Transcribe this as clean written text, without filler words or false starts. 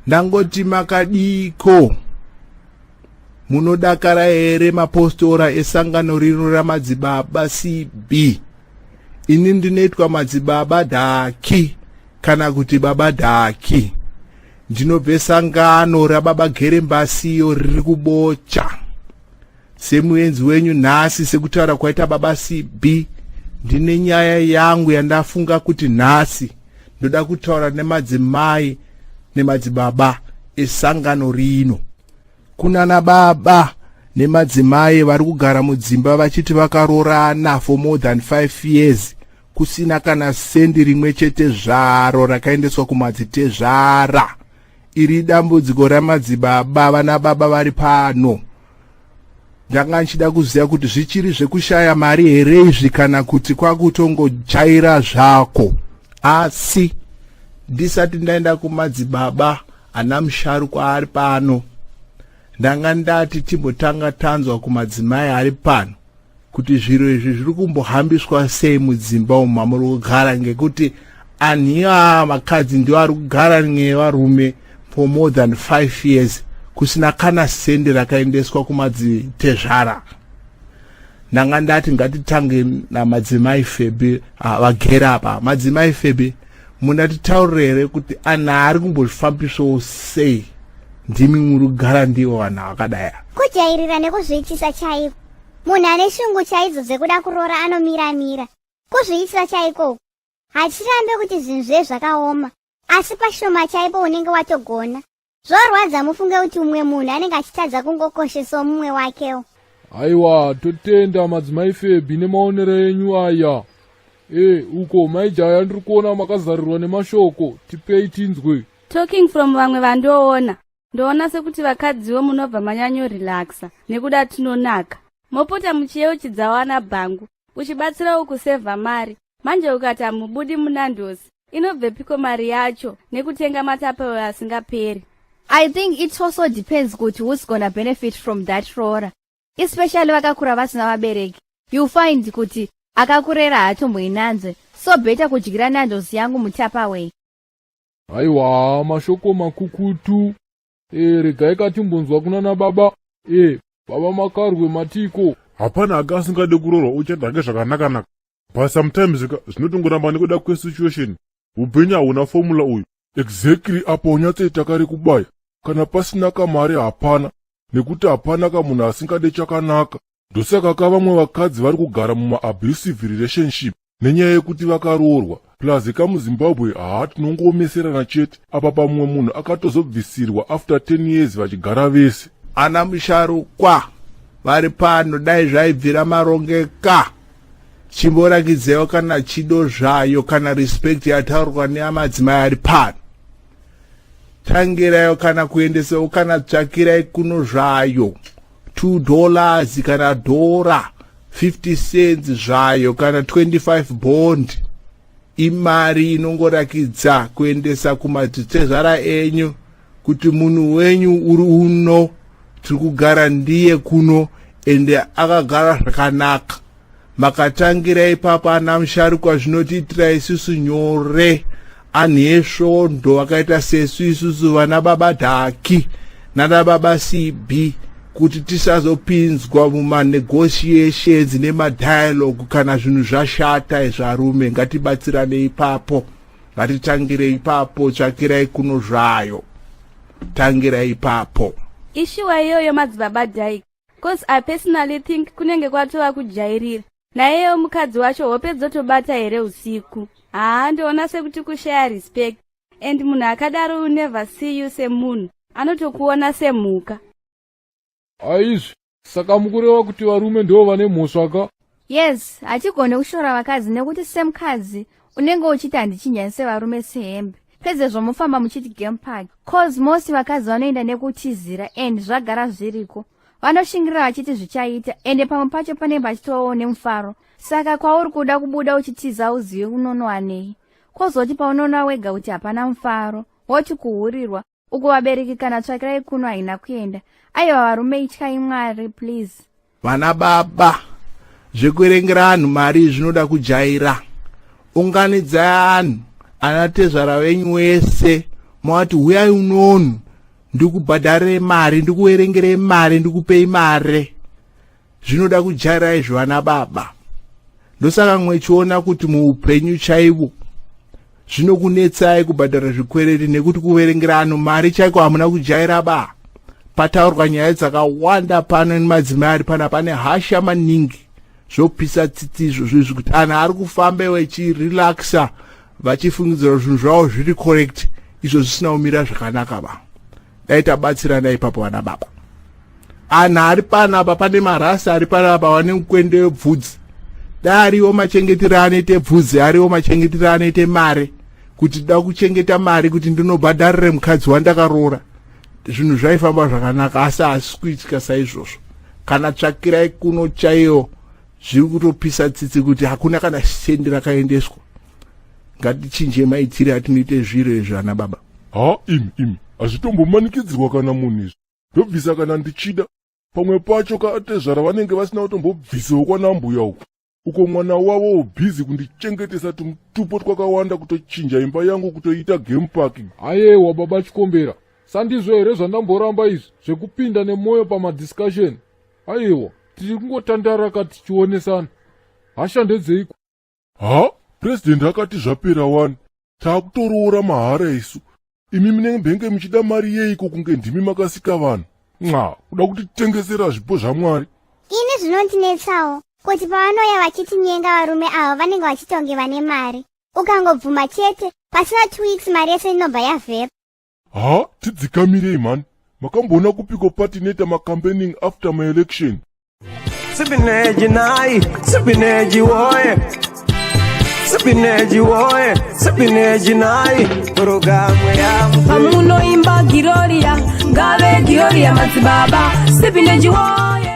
Ndangoti makadiko? Munodakara here mapostora esangano rino ramadzibaba CB? Ini ndinoitwa madzibaba Dhaki kana kuti baba Dhaki. Ndinobve sangano rababa Gerembasiyo riri kuBocha. Semuenzi wenyu nhasi, sekutaura kwaita baba CB, ndine nyaya yangu yandafunga kuti nhasi ndoda kutaura nemadzimai nemadzibaba esangano rino. Kunana baba nemadzimai vari kugara mudzimba vachiti vakarorana for more than 5 years kusina kana sendi rimwe chete zvaro rakaendeswa kumadzitezvara. Iri dambudziko ramadzibaba, vana baba vari pano. Ndanga ndichida kuziva kuti zvichiri zvekushaya mari here izvi kana kuti kwakutongojaira zvako. Asi ndisati ndaenda kumadzibaba ana musharukwa ari pano, ndanga ndati timbotanga tanzwa kumadzimai ari pano kuti zviro izvi zviri kumbohambiswa sei mudzimba umu mamuri kugara, ngekuti anhu iyaa vakadzi ndivo ari kugara nevarume for more than 5 years kusina kana sendi rakaendeswa kumadzitezvara. Ndanga ndati ngatitange namadzimai Febi vagere apa. Madzimai Febi, munatitaurira here kuti anhu ari kumbozvifambiswawo sei? Ndimi muri kugara ndivo vanhu vakadai. Kujairira nekuzviitisa chaiko. Munhu ane shungu chaidzo dzekuda kuroora anomira-mira. Kuzviitisa chaiko. Hachirambe kuti zvinhu zve zvakaoma, asi pashoma chaipo unenge watogona. Zvorwadza mufunge kuti umwe munhu anenge achitadza kungokoshesawo mumwe wakewo. Aiwa, totenda madzimai Febi nemaonero enyu aya. E, uko maijaya ndiri kuona makazarirwa nemashoko, tipei tinzwe. Talking from vamwe vandoona, ndoona sekuti vakadziwo munobva manyanyorelaxa nekuda tinonaka. Mopota muchiyeuchidzawo ana bhangu, uchibatsirawo kusevha mari. Manje ukati hamubudi muNandos, inobvepiko mari yacho nekutenga matapewe asingaperi? I think it also depends kuti who's gonna benefit from that roora, especially vakakura vasina vabereki. You find kuti akakurera haatomboinanzve, so better kudyira Nandos yangu muTupperware. Aiwa, mashoko makukutu. E, regai katimbonzwa kunana baba. E, baba Makarwe, matiko? Hapana anga asingade kuroorwa uchada hake zvakanaka-naka, but sometimes ka zvinotongoramba nekuda kwesituation. Upenyu hauna formula uyu. Exactly, apa unyatsoita kari kubaya. Kana pasina kamari hapana, nekuti hapana kamunhu asingade chakanaka. Ndosaka ka vamwe vakadzi vari kugara mumaabusive relationship nenyaya yekuti vakaroorwa. Plus kamuZimbabwe haa, tinongoomeserana chete. Apa pamwe munhu akatozobvisirwa after 10 years vachigara vese. Ana musharukwa vari pano, dai zvaibvira marongeka. Chimborakidzewo kana chido zvayo kana respect yataurwa neamadzimai ari pano. Tangirayo kana kuendesawo kana tsvakirai kuno zvayo $2 kana dhora 50 cents zvayo kana 25 bond. Imari inongorakidza kuendesa kumadzitezvara enyu kuti munhu wenyu uri uno, tiri kugara ndiye kuno, ende akagara zvakanaka. Makatangira ipapo, ana musharukwa, zvinotiitira isusu nyore, anhu esvondo vakaita sesu isusu vana baba Dhaki nana baba CB, kuti tisazopinzwa mumanegotiations nemadialogue kana zvinhu zvashata. Zvarume, ngatibatsirane ipapo, ngatitangire ipapo. Tsvakirai kuno zvayo, tangirai ipapo. Ishuwa iyoyo, madzibaba Dyke, 'cause I personally think kunenge kwatova kujairira. Naiyewo mukadzi wacho hope dzotobata here usiku? Haa, ndoona sekuti kushaya respect, and munhu akadaro will never see you semunhu, anotokuona semhuka. Aizvi, saka mukureva kuti varume ndo vane mhosva ka? Yes, hatigone kushora vakadzi nekuti semukadzi unenge uchiti handichinjanise varume sehembe, pedzezvo mufamba muchiti game park, 'cause most vakadzi vanoenda nekutizira and zvagara zviriko. Vanoshingirira vachiti zvichaita, ende pamwe pacho panenge pachitovawo nemufaro. Saka kwauri kuda kubuda uchitiza uzive unonowanei? Kwozoti paunoona wega kuti hapana mufaro, woti kuhurirwa uko. Vabereki kana tsvakirai kuno haina kuenda. Aiwa varume, ityai Mwari, please. Vana baba, zvekuerengera anhu mari zvinoda kujaira. Unganidzai anhu, ana tezvara venyu wese. Mawati huyai unonu ndikubhadharire mari, ndikuverengere mari, ndikupei mari. Zvinoda kujaira izvo vana baba. Ndosaka mwechiona kuti muupenyu chaivo zvinokunetsai kubhadhara zvikwereti nekuti kuverengera anhu mari chaiko hamuna kujaira ba. Pataurwa nyaya dzakawanda pano nemadzimai ari pana pane hasha maningi. Zvopisa tsitsi izvozvo izvi kuti anhu ari kufamba vechirelaxa vachifungidzira zvinhu zvavo zviri correct, izvo zvisina kumira zvakanaka ba. Dai tabatsirana ipapo vana baba. Anhu ari panapa pane marasa ari panapa vane mukwende webvudzi, dai ariwo machengetero anoite bvudzi, ariwo machengetero anoite mari, kuti da kuchengeta mari kuti ndinobhadharire mukadzi wandakaroora, zvinhu zvaifamba zvakanaka. Asi hasi kuitika saizvozvo. Kana tsvakirai kuno chaiyo zviri kutopisa tsitsi kuti hakuna kana sendi rakaendeswa. Ngatichinje maitire atinoite zviro izvi ana baba. Ha, imi imi, hazvitombomanikidzirwa kana munhu izvi. Ndobvisa kana ndichida. Pamwe pacho kaatezvara vanenge vasina kutombobvisawo kwanambuya uku. Uko mwana wavo busy kundichengetesa tumutupo twakawanda, kutochinja imba yangu kutoita game park. Ayewa baba Chikombera, sandizvo here zvandamboramba izvi zvekupinda nemwoyo pamadiscussion? Aiwa, tiri kungotandaraka tichionesana. Hasha ndedzeiko? Ha, purezidendi akati zvapera wani, taakutoroora mahara isu. Imi munenge muchida mari yeiko kunge ndimi makasika vanhu? Mwa kuda kutitengesera zvipo zvaMwari. Ini zvinondinetsawo kuti pavanouya vachitinyenga varume ava vanenge vachitonge vane mari. Ukangobvuma chete, pasina 2 weeks mari yese inobva yavhepa. Ha, tidzikamirei mani. Makamboona kupiko party inoita macampaigning after maelection? Sipineji nai, sipineji woye. Sipineji woye, sipineji nai. Programu ya Pamunoimba Giroria, ngave Giroria madzibaba, sipineji woye.